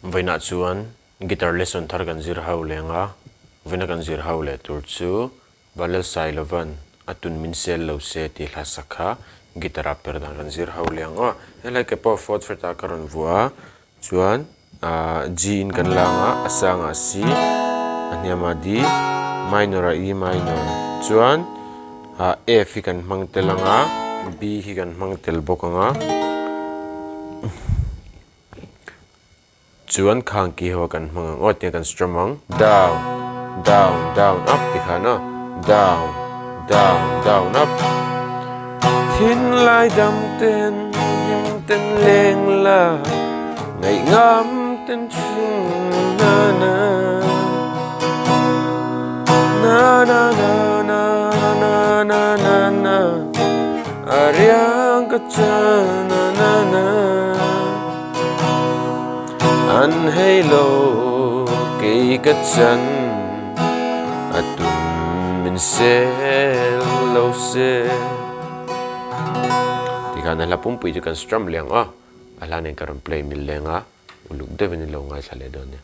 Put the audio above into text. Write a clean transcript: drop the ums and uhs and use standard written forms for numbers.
Vawiinah chuan guitar lesson thar kan zir ho leng a, vawiina kan zir ho leh tur chu Valel Sailovan a tun min sel lo se tih hla sak kha guitar ah per dan kan zir ho leng a. Helai ke pawh fourth fret ah ka rawn vuah a, chuan ah G in kan lang a, a sangah C, a hniamah D, minor ah E minor, chuan ah F hi kan hmang tel ang a, B hi kan hmang tel bawk ang a. Chuan khang ki ho kan hmang ang aw tiang kan strum ang down down down up ti khan aw down down down up thinlai dam ten hlim ten leng la ngaih ngam ten thing na na na na na na na na na na a riang ka chan na na na. An hei lo kei ka chan a tum min sel lo se. Tikhan a hla pumpui chu kan strum leng a, a hla nen ka rawn play mil leng a, uluk deuhin i lo ngaithla leh dawn nia.